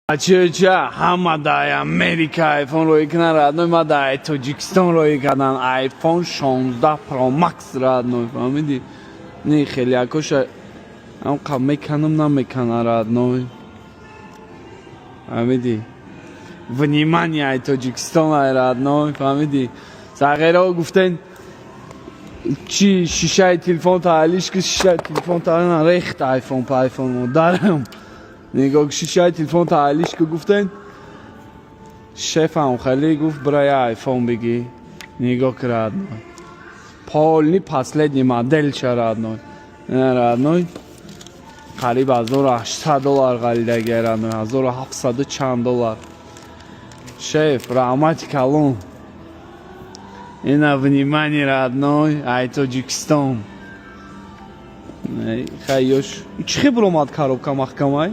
Ча ҳама дар Америка айфон роӣ кунан, родной, ма дар Тоҷикистон роӣ кардан iPhone 16 Pro Max, родной, фаҳмидӣ? Не, хеле якоша ҳамқа меканам, намекана, родной, фаҳмидӣ? Внимание, ай Тоҷикистон, ай родной, фаҳмидӣ? Сағиро гуфтен чи шишаи телефон таҳлиш ки шишаи телефон таҳлиш рехт айфон па айфон модарам. Нигоҳ, шишаи телефон таҳлиш ки гуфтен, шефам хеле гуфт: «Бира, я айфон бигӣ». Нигоҳ ки, родной, полный последний модель ша, родной, родной, қариб 1800 доллар ғалидаги, родной, 1700 чанд доллар. Шеф, раҳмати калон. Ина, внимание, родной, ай Тоҷикистон. Хай, ёш чӣ хел биромад, коробка маҳкамай.